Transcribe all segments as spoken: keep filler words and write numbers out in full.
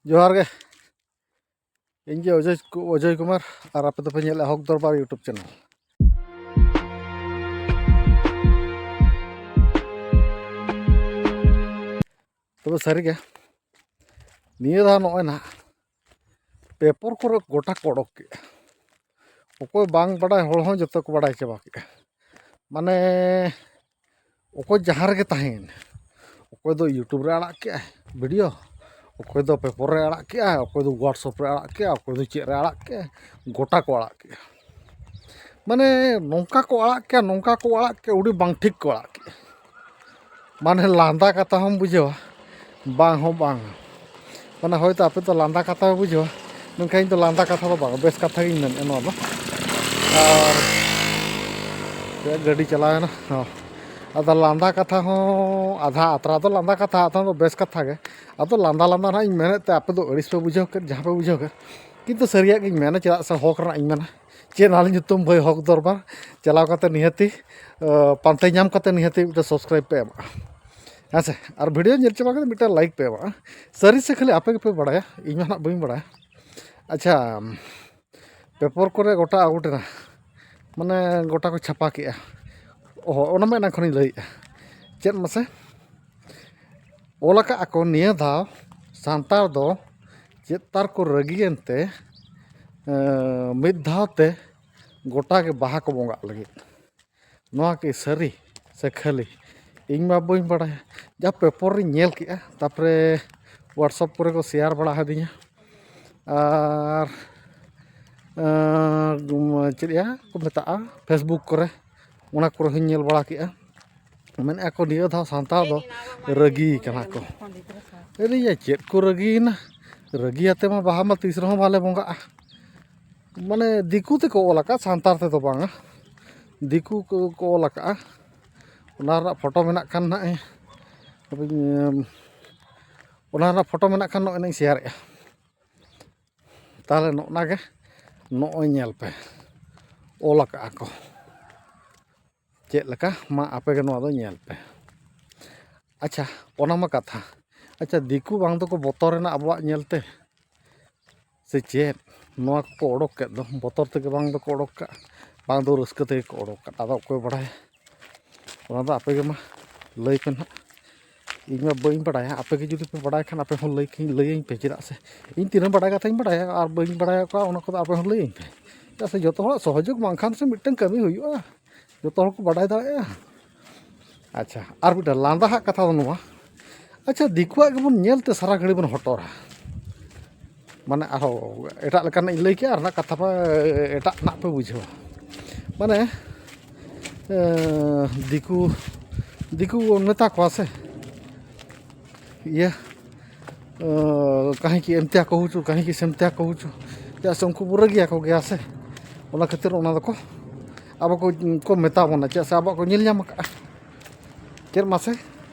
ᱡᱚᱦᱟᱨ ᱜᱮ᱾ ᱤᱧ ᱜᱮ ᱚᱡᱚᱭ ᱠᱩ- ᱚᱡᱚᱭ ᱠᱩᱢᱟᱨ, ᱟᱨ ᱟᱯᱮ ᱫᱚᱯᱮ ᱧᱮᱞᱮᱫᱼᱟ ᱦᱚᱠ ᱫᱚᱨᱵᱟᱨ YouTube ᱪᱮᱱᱮᱞ᱾ ᱛᱚᱵᱮ ᱥᱟᱹᱨᱤᱜᱮ ᱱᱤᱭᱟᱹ ᱫᱷᱟᱣ ᱱᱚᱜᱼᱚᱭ ᱱᱟᱦᱟᱜ ᱯᱮᱯᱚᱨ ᱠᱚᱨᱮ ᱜᱚᱴᱟ ᱠᱚ ᱚᱰᱚᱠ ᱠᱮᱜᱼᱟ᱾ ᱚᱠᱚᱭ ᱵᱟᱝ ᱵᱟᱰᱟᱭ ᱦᱚᱲ ᱦᱚᱸ ᱡᱚᱛᱚ ᱠᱚ ᱵᱟᱰᱟᱭ ᱪᱟᱵᱟ ᱠᱮᱜᱼᱟ᱾ ᱢᱟᱱᱮ ᱚᱠᱚᱭ ᱡᱟᱦᱟᱸ ᱨᱮᱜᱮ ᱛᱟᱦᱮᱸᱭᱮᱱ, ᱚᱠᱚᱭ ᱫᱚ YouTube ᱨᱮ ᱟᱲᱟᱜ ᱠᱮᱜᱼᱟᱭ ᱵᱷᱤᱰᱤᱭᱳ, ᱚᱠᱚᱭ ᱫᱚ ᱯᱮᱯᱚᱨ ᱨᱮ ᱟᱲᱟᱜ ᱠᱮᱜᱼᱟᱭ, ᱚᱠᱚᱭ ᱫᱚ WhatsApp ᱨᱮ ᱟᱲᱟᱜ ᱠᱮᱜᱼᱟᱭ, ᱚᱠᱚᱭ ᱫᱚ ᱪᱮᱫ ᱨᱮ ᱟᱲᱟᱜ ᱠᱮᱜᱼᱟᱭ, ᱜᱚᱴᱟ ᱠᱚ ᱟᱲᱟᱜ ᱠᱮᱜᱼᱟ᱾ ᱢᱟᱱᱮ ᱱᱚᱝᱠᱟ ᱠᱚ ᱟᱲᱟᱜ ᱠᱮᱜᱼᱟ, ᱱᱚᱝᱠᱟ ᱠᱚ ᱟᱲᱟᱜ ᱠᱮᱜᱼᱟ, ᱟᱹᱰᱤ ᱵᱟᱝ ᱴᱷᱤᱠ ᱠᱚ ᱟᱲᱟᱜ ᱠᱮᱜᱼᱟ᱾ ᱢᱟᱱᱮ ᱞᱟᱸᱫᱟ ᱠᱟᱛᱷᱟ ᱦᱚᱸᱢ ᱵᱩᱡᱷᱟᱹᱣᱟ, ᱵᱟᱝ ᱦᱚᱸ ᱵᱟᱝ᱾ ᱢᱟᱱᱮ ᱦᱚᱭᱛᱳ ᱟᱯᱮ ᱫᱚ ᱞᱟᱸᱫᱟ ᱠᱟᱛᱷᱟ ᱯᱮ ᱵᱩᱡᱷᱟᱹᱣᱟ, ᱢᱮᱱᱠᱷᱟᱱ ᱤᱧ ᱫᱚ ᱞᱟᱸᱫᱟ ᱠᱟᱛᱷᱟ ᱫᱚ ᱵᱟᱝ, ᱵᱮᱥ ᱠᱟᱛᱷᱟ ᱜᱤᱧ ᱢᱮᱱᱮᱫᱼᱟ ᱱᱚᱣᱟ ᱫᱚ᱾ ᱟᱨ ᱜᱟᱹᱰᱤ ᱪᱟᱞᱟᱣᱮᱱᱟ, ᱦᱚᱸ᱾ ᱟᱫᱚ ᱞᱟᱸᱫᱟ ᱠᱟᱛᱷᱟ ᱦᱚᱸ ᱟᱫᱷᱟ ᱟᱛᱨᱟ ᱫᱚ ᱞᱟᱸᱫᱟ ᱠᱟᱛᱷᱟ, ᱟᱫᱷᱟ ᱫᱚ ᱵᱮᱥ ᱠᱟᱛᱷᱟ ᱜᱮ᱾ ᱟᱫᱚ ᱞᱟᱸᱫᱟ ᱞᱟᱸᱫᱟ ᱱᱟᱦᱟᱜ ᱤᱧ ᱢᱮᱱᱮᱫ ᱛᱮ ᱟᱯᱮ ᱫᱚ ᱟᱹᱲᱤᱥ ᱯᱮ ᱵᱩᱡᱷᱟᱹᱣ ᱠᱮᱫ, ᱡᱟᱦᱟᱸ ᱯᱮ ᱵᱩᱡᱷᱟᱹᱣ ᱠᱮᱫ, ᱠᱤᱱᱛᱩ ᱥᱟᱹᱨᱤᱭᱟᱜ ᱜᱤᱧ ᱢᱮᱱᱟ, ᱪᱮᱫᱟᱜ ᱥᱮ ᱦᱚᱠ ᱨᱮᱱᱟᱜ ᱤᱧ ᱢᱮᱱᱟ᱾ ᱪᱮᱱᱮᱞ ᱧᱩᱛᱩᱢ ᱵᱷᱟᱹᱭ ᱦᱚᱠ ᱫᱚᱨᱵᱟᱨ, ᱪᱟᱞᱟᱣ ᱠᱟᱛᱮ ᱱᱤᱦᱟᱹᱛᱤ, ᱟᱸ, ᱯᱟᱱᱛᱮ ᱧᱟᱢ ᱠᱟᱛᱮ ᱱᱤᱦᱟᱹᱛᱤ ᱢᱤᱫᱴᱮᱱ subscribe ᱯᱮ ᱮᱢᱟᱜᱼᱟ, ᱦᱮᱸ ᱥᱮ? ᱟᱨ ᱵᱷᱤᱰᱤᱭᱳ ᱧᱮᱞ ᱪᱟᱵᱟ ᱠᱟᱛᱮ ᱢᱤᱫᱴᱮᱱ like ᱯᱮ ᱮᱢᱟᱜᱼᱟ᱾ ᱥᱟᱹᱨᱤ ᱥᱮ ᱠᱷᱟᱹᱞᱤ ᱟᱯᱮ ᱜᱮᱯᱮ ᱵᱟᱲᱟᱭᱟ, ᱤᱧ ᱢᱟ ᱱᱟᱦᱟᱜ ᱵᱟᱹᱧ ᱵᱟᱲᱟᱭᱟ᱾ ᱟᱪᱪᱷᱟ, ᱯᱮᱯᱚᱨ ᱠᱚᱨᱮ ᱜᱚᱴᱟ ᱟᱣᱩᱴ ᱮᱱᱟ, ᱢᱟᱱᱮ ᱜᱚᱴᱟ ᱠᱚ ᱪᱷᱟᱯᱟ ᱠᱮᱜᱼᱟ᱾ ᱚᱦᱚ, ᱚᱱᱟ ᱢᱟ ᱮᱱᱟᱝ ᱠᱷᱚᱱᱤᱧ ᱞᱟᱹᱭᱮᱜᱼᱟ᱾ ᱪᱮᱫ ᱢᱟᱥᱮ? ᱚᱞ ᱟᱠᱟᱫ ᱟᱠᱚ ᱱᱤᱭᱟᱹ ᱫᱷᱟᱣ ᱥᱟᱱᱛᱟᱲ ᱫᱚ ᱪᱮᱫ ᱛᱟᱨ ᱠᱚ ᱨᱟᱹᱜᱤᱭᱮᱱ ᱛᱮ, ᱮᱸ, ᱢᱤᱫ ᱫᱷᱟᱣ ᱛᱮ ᱜᱚᱴᱟ ᱜᱮ ᱵᱟᱦᱟ ᱠᱚ ᱵᱚᱸᱜᱟᱜ ᱞᱟᱹᱜᱤᱫ᱾ ᱱᱚᱣᱟ ᱠᱤ ᱥᱟᱹᱨᱤ ᱥᱮ ᱠᱷᱟᱹᱞᱤ? ᱤᱧ ᱢᱟ ᱵᱟᱹᱧ ᱵᱟᱲᱟᱭᱟ, ᱡᱟ ᱯᱮᱯᱚᱨ ᱨᱤᱧ ᱧᱮᱞ ᱠᱮᱜᱼᱟ, ᱛᱟᱨᱯᱚᱨᱮ WhatsApp ᱠᱚᱨᱮ ᱠᱚ ᱥᱮᱭᱟᱨ ᱵᱟᱲᱟ ᱟᱹᱫᱤᱧᱟ, ᱟᱨ, ᱟᱸ, ᱪᱮᱫ ᱭᱟ ᱠᱚ ᱢᱮᱛᱟᱜᱼᱟ, Facebook ᱠᱚᱨᱮ, ᱚᱱᱟ ᱠᱚᱨᱮ ᱦᱚᱸᱧ ᱧᱮᱞ ᱵᱟᱲᱟ ᱠᱮᱜᱼᱟ᱾ ᱢᱮᱱᱮᱫᱼᱟ ᱠᱚ ᱱᱤᱭᱟᱹ ᱫᱷᱟᱣ ᱥᱟᱱᱛᱟᱲ ᱫᱚ ᱨᱟᱹᱜᱤ ᱠᱟᱱᱟ ᱠᱚ᱾ ᱟᱹᱞᱤᱧ ᱪᱮᱫ ᱠᱚ ᱨᱟᱹᱜᱤᱭᱮᱱᱟ? ᱨᱟᱹᱜᱤ ᱟᱛᱮ ᱢᱟ ᱵᱟᱦᱟ ᱢᱟ ᱛᱤᱥ ᱨᱮᱦᱚᱸ ᱵᱟᱞᱮ ᱵᱚᱸᱜᱟᱜᱼᱟ᱾ ᱢᱟᱱᱮ ᱫᱤᱠᱩ ᱛᱮᱠᱚ ᱚᱞ ᱟᱠᱟᱫ, ᱥᱟᱱᱛᱟᱲ ᱛᱮᱫᱚ ᱵᱟᱝᱟ᱾ ᱫᱤᱠᱩ ᱠᱚ ᱠᱚ ᱚᱞ ᱟᱠᱟᱫᱼᱟ᱾ ᱚᱱᱟ ᱨᱮᱱᱟᱜ ᱯᱷᱳᱴᱳ ᱢᱮᱱᱟᱜ ᱠᱷᱟᱱ ᱱᱟᱦᱟᱜ ᱤᱧ, ᱚᱱᱟ ᱨᱮᱱᱟᱜ ᱯᱷᱳᱴᱳ ᱢᱮᱱᱟᱜ ᱠᱷᱟᱱ ᱱᱚᱜᱼᱚᱭ ᱤᱧ ᱥᱮᱭᱟᱨᱮᱜᱼᱟ᱾ ᱛᱟᱦᱚᱞᱮ ᱱᱚᱜᱼᱱᱟ ᱜᱮ, ᱱᱚᱜᱼᱚᱭ ᱧᱮᱞ ᱯᱮ, ᱚᱞ ᱟᱠᱟᱫᱼᱟ ᱠᱚ ᱪᱮᱫ ᱞᱮᱠᱟ, ᱢᱟ ᱟᱯᱮ ᱜᱮ ᱱᱚᱣᱟ ᱫᱚ ᱧᱮᱞ ᱯᱮ᱾ ᱟᱪᱪᱷᱟ, ᱚᱱᱟ ᱢᱟ ᱠᱟᱛᱷᱟ, ᱟᱪᱪᱷᱟ, ᱫᱤᱠᱩ ᱵᱟᱝ ᱫᱚᱠᱚ ᱵᱚᱛᱚᱨᱮᱱᱟ ᱟᱵᱚᱣᱟᱜ ᱧᱮᱞᱛᱮ ᱥᱮ ᱪᱮᱫ? ᱱᱚᱣᱟ ᱠᱚᱠᱚ ᱚᱰᱚᱠ ᱠᱮᱫ ᱫᱚ, ᱵᱚᱛᱚᱨ ᱛᱮᱜᱮ ᱵᱟᱝ ᱫᱚᱠᱚ ᱚᱰᱚᱠ ᱠᱟᱜ, ᱵᱟᱝ ᱫᱚ ᱨᱟᱹᱥᱠᱟᱹ ᱛᱮᱜᱮ ᱠᱚ ᱚᱰᱚᱠ ᱠᱟᱜ, ᱟᱫᱚ ᱚᱠᱚᱭ ᱵᱟᱲᱟᱭᱟ? ᱚᱱᱟ ᱫᱚ ᱟᱯᱮ ᱜᱮ ᱢᱟ ᱞᱟᱹᱭ ᱯᱮ ᱱᱟᱦᱟᱜ᱾ ᱤᱧ ᱢᱟ ᱵᱟᱹᱧ ᱵᱟᱲᱟᱭᱟ, ᱟᱯᱮ ᱜᱮ ᱡᱩᱫᱤ ᱯᱮ ᱵᱟᱲᱟᱭ ᱠᱷᱟᱱ ᱟᱯᱮ ᱦᱚᱸ ᱞᱟᱹᱭ ᱠᱤᱧ, ᱞᱟᱹᱭᱟᱹᱧ ᱯᱮ᱾ ᱪᱮᱫᱟᱜ ᱥᱮ ᱤᱧ ᱛᱤᱱᱟᱹᱜ ᱵᱟᱲᱟᱭ ᱠᱟᱛᱷᱟᱧ ᱵᱟᱲᱟᱭᱟ, ᱟᱨ ᱵᱟᱹᱧ ᱵᱟᱲᱟᱭ ᱠᱚᱣᱟ ᱚᱱᱟ ᱠᱚᱫᱚ ᱟᱯᱮ ᱦᱚᱸ ᱞᱟᱹᱭᱟᱹᱧ ᱯᱮ᱾ ᱪᱮᱫᱟᱜ ᱥᱮ ᱡᱚᱛᱚ ᱦᱚᱲᱟᱜ ᱥᱚᱦᱚᱡᱳᱜᱽ ᱵᱟᱝᱠᱷᱟᱱ ᱥᱮ ᱢᱤᱫᱴᱟᱝ ᱠᱟᱹᱢᱤ ᱦᱩᱭᱩᱜᱼᱟ, ᱡᱚᱛᱚ ᱦᱚᱲ ᱠᱚ ᱵᱟᱰᱟᱭ ᱫᱟᱲᱮᱭᱟᱜᱼᱟ᱾ ᱟᱪᱪᱷᱟ, ᱟᱨ ᱢᱤᱫᱴᱟᱝ ᱞᱟᱸᱫᱟ ᱦᱟᱜ ᱠᱟᱛᱷᱟ ᱫᱚ ᱱᱚᱣᱟ, ᱟᱪᱪᱷᱟ, ᱫᱤᱠᱩᱣᱟᱜ ᱜᱮᱵᱚᱱ ᱧᱮᱞ ᱛᱮ ᱥᱟᱨᱟ ᱜᱷᱟᱹᱲᱤ ᱵᱚᱱ ᱦᱚᱴᱚᱨᱟ᱾ ᱢᱟᱱᱮ ᱟᱨᱦᱚᱸ ᱮᱴᱟᱜ ᱞᱮᱠᱟᱱᱟᱜ ᱤᱧ ᱞᱟᱹᱭ ᱠᱮᱜᱼᱟ, ᱨᱮᱱᱟᱜ ᱠᱟᱛᱷᱟ ᱯᱮ ᱮᱴᱟᱜ ᱨᱮᱱᱟᱜ ᱯᱮ ᱵᱩᱡᱷᱟᱹᱣᱟ᱾ ᱢᱟᱱᱮ ᱮᱸ, ᱫᱤᱠᱩ, ᱫᱤᱠᱩ ᱵᱚᱱ ᱢᱮᱛᱟ ᱠᱚᱣᱟ ᱥᱮ, ᱤᱭᱟᱹ, ᱮᱸ, ᱠᱟᱹᱦᱤᱸ ᱠᱤ ᱮᱢᱛᱮᱭᱟ ᱠᱚᱦᱩᱪᱩ, ᱠᱟᱹᱦᱤᱸ ᱠᱤ ᱥᱮᱢᱛᱮᱭᱟ ᱠᱚᱦᱩᱪᱩ, ᱪᱮᱫᱟᱜ ᱥᱮ ᱩᱱᱠᱩ ᱵᱚ ᱨᱟᱹᱜᱤᱭᱟᱠᱚ ᱜᱮᱭᱟ ᱥᱮ, ᱚᱱᱟ ᱠᱷᱟᱹᱛᱤᱨ ᱚᱱᱟ ᱫᱚᱠᱚ ᱟᱵᱚ ᱠᱚ, ᱠᱚ ᱢᱮᱛᱟ ᱵᱚᱱᱟ, ᱪᱮᱫᱟᱜ ᱥᱮ ᱟᱵᱚᱣᱟᱜ ᱠᱚ ᱧᱮᱞ ᱧᱟᱢ ᱟᱠᱟᱫᱼᱟ᱾ ᱪᱮᱫ ᱢᱟᱥᱮ?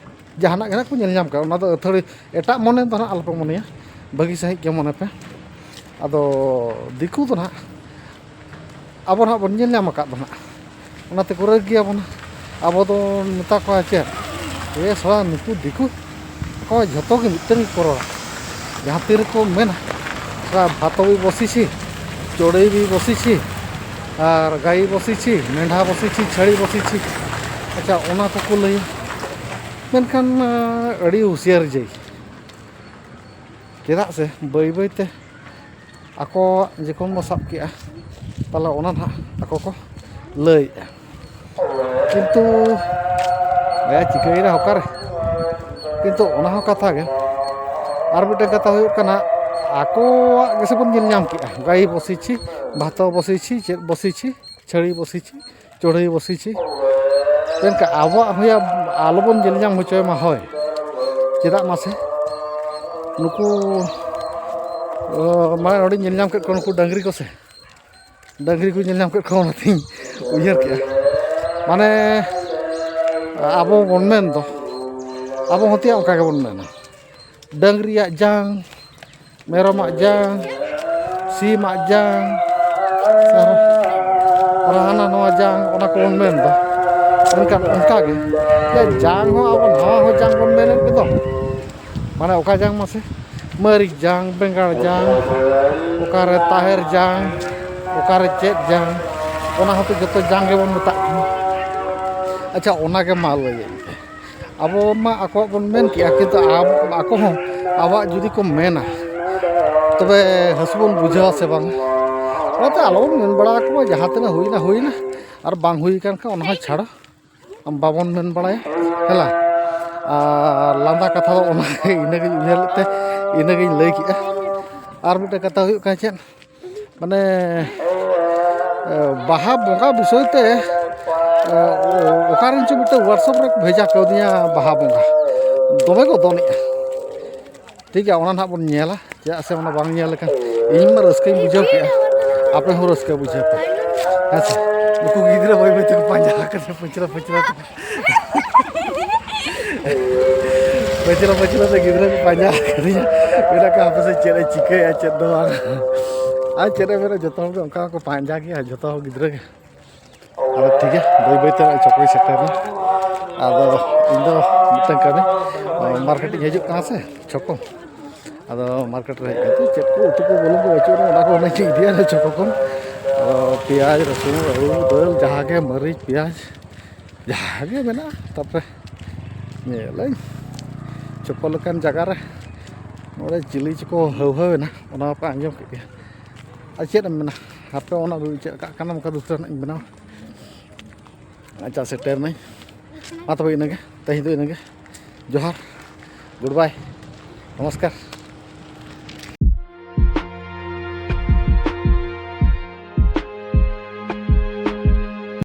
ᱡᱟᱦᱟᱱᱟᱜ ᱜᱮ ᱱᱟᱜ ᱠᱚ ᱧᱮᱞ ᱧᱟᱢ ᱠᱟᱜᱼᱟ, ᱚᱱᱟ ᱫᱚ ᱟᱹᱛᱷᱟᱹᱲᱤ ᱮᱴᱟᱜ ᱢᱚᱱᱮ ᱫᱚ ᱱᱟᱜ ᱟᱞᱚᱯᱮ ᱢᱚᱱᱮᱭᱟ, ᱵᱷᱟᱹᱜᱤ ᱥᱟᱺᱦᱤᱡ ᱜᱮ ᱢᱚᱱᱮ ᱯᱮ᱾ ᱟᱫᱚ ᱫᱤᱠᱩ ᱫᱚ ᱱᱟᱜ ᱟᱵᱚ ᱱᱟᱜ ᱵᱚᱱ ᱧᱮᱞ ᱧᱟᱢ ᱟᱠᱟᱫ ᱫᱚ ᱱᱟᱜ, ᱚᱱᱟᱛᱮ ᱠᱚ ᱨᱟᱹᱜ ᱜᱮᱭᱟ ᱵᱚᱱ᱾ ᱟᱵᱚ ᱫᱚ ᱢᱮᱛᱟ ᱠᱚᱣᱟ ᱪᱮᱫ, "ᱮ ᱥᱟᱞᱟ ᱱᱩᱠᱩ ᱫᱤᱠᱩ ᱠᱚ ᱡᱷᱚᱛᱚ ᱜᱮ ᱢᱤᱫᱴᱮᱱ ᱜᱮᱠᱚ ᱨᱚᱲᱟ, ᱡᱟᱦᱟᱸ ᱛᱤ ᱨᱮᱠᱚ ᱢᱮᱱᱟ, ᱥᱟᱞᱟ ᱵᱷᱟᱛᱚᱵᱤ ᱵᱚᱥᱤᱪᱷᱤ, ᱪᱚᱲᱮᱵᱤ ᱵᱚᱥᱤᱪᱷᱤ, ᱟᱨ ᱜᱟᱭᱤ ᱵᱚᱥᱤᱪᱷᱤ, ᱢᱮᱸᱰᱷᱟ ᱵᱚᱥᱤᱪᱷᱤ, ᱪᱷᱟᱹᱲᱤ ᱵᱚᱥᱤᱪᱷᱤ", ᱟᱪᱪᱷᱟ, ᱚᱱᱟ ᱠᱚᱠᱚ ᱞᱟᱹᱭᱟ᱾ ᱢᱮᱱᱠᱷᱟᱱ ᱟᱹᱰᱤ ᱦᱩᱥᱤᱭᱟᱨ ᱡᱟᱹᱭ, ᱪᱮᱫᱟᱜ ᱥᱮ ᱵᱟᱹᱭ ᱵᱟᱹᱭᱛᱮ ᱟᱠᱚᱣᱟᱜ ᱡᱚᱠᱷᱚᱱ ᱵᱚ ᱥᱟᱵ ᱠᱮᱜᱼᱟ, ᱛᱟᱦᱚᱞᱮ ᱚᱱᱟ ᱱᱟᱦᱟᱜ ᱟᱠᱚ ᱠᱚ ᱞᱟᱹᱭᱮᱜᱼᱟ᱾ ᱠᱤᱱᱛᱩ ᱮ ᱪᱤᱠᱟᱹᱭᱮᱱᱟ ᱚᱠᱟᱨᱮ? ᱠᱤᱱᱛᱩ ᱚᱱᱟ ᱦᱚᱸ ᱠᱟᱛᱷᱟ ᱜᱮ᱾ ᱟᱨ ᱢᱤᱫᱴᱮᱱ ᱠᱟᱛᱷᱟ ᱦᱩᱭᱩᱜ ᱠᱟᱱᱟ, ᱟᱠᱚᱣᱟᱜ ᱜᱮᱥᱮ ᱵᱚᱱ ᱧᱮᱞ ᱧᱟᱢ ᱠᱮᱜᱼᱟ, ᱜᱟᱭᱤ ᱵᱚᱥᱤᱪᱷᱤ, ᱵᱷᱟᱛᱚ ᱵᱚᱥᱤᱪᱷᱤ, ᱪᱮᱫ ᱵᱚᱥᱤᱪᱷᱤ, ᱪᱷᱟᱹᱲᱤ ᱵᱚᱥᱤᱪᱷᱤ, ᱪᱚᱲᱦᱟᱹᱭ ᱵᱚᱥᱤᱪᱷᱤ᱾ ᱢᱮᱱᱠᱷᱟᱱ ᱟᱵᱚᱣᱟᱜ ᱦᱚᱸᱭᱟ ᱟᱞᱚᱵᱚᱱ ᱧᱮᱞ ᱧᱟᱢ ᱦᱚᱪᱚᱭ ᱢᱟ ᱦᱚᱭ᱾ ᱪᱮᱫᱟᱜ ᱢᱟᱥᱮ? ᱱᱩᱠᱩ, ᱚ, ᱢᱟᱱᱮ ᱱᱚᱰᱮᱧ ᱧᱮᱞ ᱧᱟᱢ ᱠᱮᱫ ᱠᱚᱣᱟ, ᱱᱩᱠᱩ ᱰᱟᱹᱝᱨᱤ ᱠᱚ ᱥᱮ, ᱰᱟᱹᱝᱨᱤ ᱠᱚᱧ ᱧᱮᱞ ᱧᱟᱢ ᱠᱮᱫ ᱠᱚᱣᱟ, ᱚᱱᱟᱛᱮᱧ ᱩᱭᱦᱟᱹᱨ ᱠᱮᱜᱼᱟ᱾ ᱢᱟᱱᱮ ᱟᱵᱚ ᱵᱚᱱ ᱢᱮᱱ ᱫᱚ, ᱟᱵᱚ ᱦᱚᱸ ᱛᱮᱭᱟᱜ ᱚᱱᱠᱟ ᱜᱮᱵᱚᱱ ᱢᱮᱱᱟ, ᱰᱟᱹᱝᱨᱤᱭᱟᱜ ᱡᱟᱝ, ᱢᱮᱨᱚᱢᱟᱜ ᱡᱟᱝ, ᱥᱤᱢᱟᱜ ᱡᱟᱝ, ᱟᱨ, ᱟᱨ ᱦᱟᱱᱟ ᱱᱚᱣᱟ ᱡᱟᱝ, ᱚᱱᱟ ᱠᱚᱵᱚᱱ ᱢᱮᱱ ᱫᱚ᱾ ᱢᱮᱱᱠᱷᱟᱱ ᱚᱱᱠᱟ ᱜᱮ, ᱡᱮ ᱡᱟᱝ ᱦᱚᱸ ᱟᱵᱚ ᱱᱟᱣᱟ ᱦᱚᱸ ᱡᱟᱝ ᱵᱚᱱ ᱢᱮᱱᱮᱫ ᱜᱮᱫᱚ᱾ ᱢᱟᱱᱮ ᱚᱠᱟ ᱡᱟᱝ ᱢᱟᱥᱮ? ᱢᱟᱹᱨᱤᱪ ᱡᱟᱝ, ᱵᱮᱸᱜᱟᱲ ᱡᱟᱝ, ᱚᱠᱟᱨᱮ ᱛᱟᱦᱮᱨ ᱡᱟᱝ, ᱚᱠᱟᱨᱮ ᱪᱮᱫ ᱡᱟᱝ, ᱚᱱᱟ ᱦᱚᱸᱛᱚ ᱡᱚᱛᱚ ᱡᱟᱝ ᱜᱮᱵᱚᱱ ᱢᱮᱛᱟᱜ ᱠᱟᱱᱟ᱾ ᱟᱪᱪᱷᱟ, ᱚᱱᱟᱜᱮ ᱢᱟ ᱞᱟᱹᱭᱮᱫ ᱯᱮ, ᱟᱵᱚ ᱢᱟ ᱟᱠᱚᱣᱟᱜ ᱵᱚᱱ ᱢᱮᱱ ᱠᱮᱜᱼᱟ, ᱠᱤᱱᱛᱩ ᱟᱵ-, ᱟᱠᱚ ᱦᱚᱸ ᱟᱵᱚᱣᱟᱜ ᱡᱩᱫᱤ ᱠᱚ ᱢᱮᱱᱟ, ᱛᱚᱵᱮ ᱦᱟᱹᱥᱩ ᱵᱚᱱ ᱵᱩᱡᱷᱟᱹᱣᱟ ᱥᱮ ᱵᱟᱝ? ᱚᱱᱟᱛᱮ ᱟᱞᱚᱵᱚᱱ ᱢᱮᱱ ᱵᱟᱲᱟ ᱟᱠᱚ ᱢᱟ, ᱡᱟᱦᱟᱸ ᱛᱤᱱᱟᱹᱜ ᱦᱩᱭᱱᱟ ᱦᱩᱭᱱᱟ, ᱟᱨ ᱵᱟᱝ ᱦᱩᱭ ᱟᱠᱟᱱ ᱠᱷᱟᱱ ᱚᱱᱟ ᱦᱚᱸ ᱪᱷᱟᱲᱚ, ᱵᱟᱵᱚᱱ ᱢᱮᱱ ᱵᱟᱲᱟᱭᱟ᱾ ᱦᱮᱞᱟ, ᱟᱨ ᱞᱟᱸᱫᱟ ᱠᱟᱛᱷᱟ ᱫᱚ ᱚᱱᱟ ᱤᱱᱟᱹᱜᱤᱧ ᱩᱭᱦᱟᱹᱨ ᱞᱮᱫ ᱛᱮ ᱤᱱᱟᱹᱜᱤᱧ ᱞᱟᱹᱭ ᱠᱮᱜᱼᱟ᱾ ᱟᱨ ᱢᱤᱫᱴᱮᱱ ᱠᱟᱛᱷᱟ ᱦᱩᱭᱩᱜ ᱠᱟᱱᱟ ᱪᱮᱫ, ᱢᱟᱱᱮ, ᱮ, ᱵᱟᱦᱟ ᱵᱚᱸᱜᱟ ᱵᱤᱥᱚᱭ ᱛᱮ, ᱮ, ᱚᱠᱟᱨᱮᱱ ᱪᱚ ᱢᱤᱫᱴᱮᱱ WhatsApp ᱨᱮ ᱵᱷᱮᱡᱟ ᱠᱟᱣᱫᱤᱧᱟ ᱵᱟᱦᱟ ᱵᱚᱸᱜᱟ, ᱫᱚᱢᱮ ᱠᱚ ᱫᱚᱱᱮᱜᱼᱟ᱾ ᱴᱷᱤᱠ ᱜᱮᱭᱟ, ᱚᱱᱟ ᱱᱟᱦᱟᱜ ᱵᱚᱱ ᱧᱮᱞᱟ, ᱪᱮᱫᱟᱜ ᱥᱮ ᱚᱱᱟ ᱵᱟᱝ ᱧᱮᱞ ᱞᱮᱠᱷᱟᱱ ᱤᱧ ᱢᱟ ᱨᱟᱹᱥᱠᱟᱹᱧ ᱵᱩᱡᱷᱟᱹᱣ ᱠᱮᱜᱼᱟ, ᱟᱯᱮ ᱦᱚᱸ ᱨᱟᱹᱥᱠᱟᱹ ᱵᱩᱡᱷᱟᱹᱣ ᱯᱮ᱾ ᱦᱮᱸ ᱥᱮ? ᱱᱩᱠᱩ ᱜᱤᱫᱽᱨᱟᱹ ᱵᱟᱹᱭ ᱵᱟᱹᱭ ᱛᱮᱠᱚ ᱯᱟᱸᱡᱟ ᱟᱠᱟᱫᱟ, ᱯᱟᱹᱪᱷᱞᱟᱹ ᱯᱟᱹᱪᱷᱞᱟᱹ ᱛᱮ᱾ ᱯᱟᱹᱪᱷᱞᱟᱹ ᱯᱟᱹᱪᱷᱞᱟᱹ ᱛᱮ ᱜᱤᱫᱽᱨᱟᱹ ᱠᱚ ᱯᱟᱸᱡᱟ ᱟᱠᱟᱫᱤᱧᱟ᱾ ᱢᱮᱱᱟᱜ ᱠᱚᱣᱟ, ᱦᱟᱯᱮ ᱥᱮ ᱪᱮᱫ ᱮ ᱪᱤᱠᱟᱹᱭᱟ, ᱪᱮᱫ ᱫᱚ ᱵᱟᱝ᱾ ᱟᱨ ᱪᱮᱫ ᱮ ᱢᱮᱱᱟ, ᱡᱚᱛᱚ ᱦᱚᱲ ᱜᱮ ᱚᱱᱠᱟ ᱠᱚ ᱯᱟᱸᱡᱟ ᱜᱮᱭᱟ, ᱡᱚᱛᱚ ᱦᱚᱲ ᱜᱤᱫᱽᱨᱟᱹ ᱜᱮ᱾ ᱟᱫᱚ ᱴᱷᱤᱠ ᱜᱮᱭᱟ, ᱵᱟᱹᱭ ᱵᱟᱹᱭ ᱛᱮ ᱱᱚᱜᱼᱚᱭ ᱪᱷᱚᱠᱚᱭ ᱥᱮᱴᱮᱨ ᱮᱱᱟ᱾ ᱟᱫᱚ ᱤᱧ ᱫᱚ ᱢᱤᱫᱴᱟᱝ ᱠᱟᱹᱢᱤ, ᱢᱟᱨᱠᱮᱴ ᱤᱧ ᱦᱤᱡᱩᱜ ᱠᱟᱱᱟ ᱥᱮ, ᱪᱷᱚᱠᱚ᱾ ᱟᱫᱚ ᱢᱟᱨᱠᱮᱴ ᱨᱮ ᱦᱮᱡ ᱠᱟᱛᱮ ᱪᱮᱫ ᱠᱚ ᱩᱛᱩ ᱠᱚ ᱵᱩᱞᱩᱝ ᱠᱚ ᱵᱟᱹᱪᱩᱜ ᱟᱱᱟ, ᱚᱱᱟ ᱠᱚ ᱚᱱᱟ ᱪᱮᱫ ᱤᱫᱤᱭᱟ ᱪᱷᱚᱠᱚ ᱠᱷᱚᱱ᱾ ᱟᱫᱚ ᱯᱮᱸᱭᱟᱡᱽ, ᱨᱟᱹᱥᱩᱱ, ᱟᱹᱞᱩ, ᱫᱟᱹᱞ, ᱡᱟᱦᱟᱸ ᱜᱮ, ᱢᱟᱹᱨᱤᱪ, ᱯᱮᱸᱭᱟᱡᱽ, ᱡᱟᱦᱟᱸ ᱜᱮ ᱢᱮᱱᱟᱜᱼᱟ᱾ ᱛᱟᱨᱯᱚᱨᱮ ᱧᱮᱞᱟᱹᱧ ᱪᱷᱚᱠᱚ ᱞᱮᱠᱟᱱ ᱡᱟᱭᱜᱟ ᱨᱮ ᱱᱚᱰᱮ ᱪᱤᱞᱤ ᱪᱚᱠᱚ ᱦᱟᱹᱣ ᱦᱟᱹᱣ ᱮᱱᱟ, ᱚᱱᱟ ᱢᱟᱯᱮ ᱟᱸᱡᱚᱢ ᱠᱮᱫ ᱜᱮᱭᱟ᱾ ᱟᱨ ᱪᱮᱫ ᱮᱢ ᱢᱮᱱᱟ, ᱦᱟᱯᱮ ᱚᱱᱟ ᱪᱮᱫ ᱠᱟᱜ ᱠᱟᱱᱟ, ᱚᱱᱠᱟ ᱫᱩᱥᱨᱟᱹ ᱨᱮᱱᱟᱜ ᱤᱧ ᱵᱮᱱᱟᱣᱟ᱾ ᱟᱪᱪᱷᱟ, ᱥᱮᱴᱮᱨ ᱱᱟᱹᱧ᱾ ᱢᱟ ᱛᱚᱵᱮ ᱤᱱᱟᱹᱜᱮ, ᱛᱮᱦᱮᱧ ᱫᱚ ᱤᱱᱟᱹᱜᱮ᱾ ᱡᱚᱦᱟᱨ, ᱜᱩᱰ ᱵᱟᱭ, ᱱᱚᱢᱚᱥᱠᱟᱨ᱾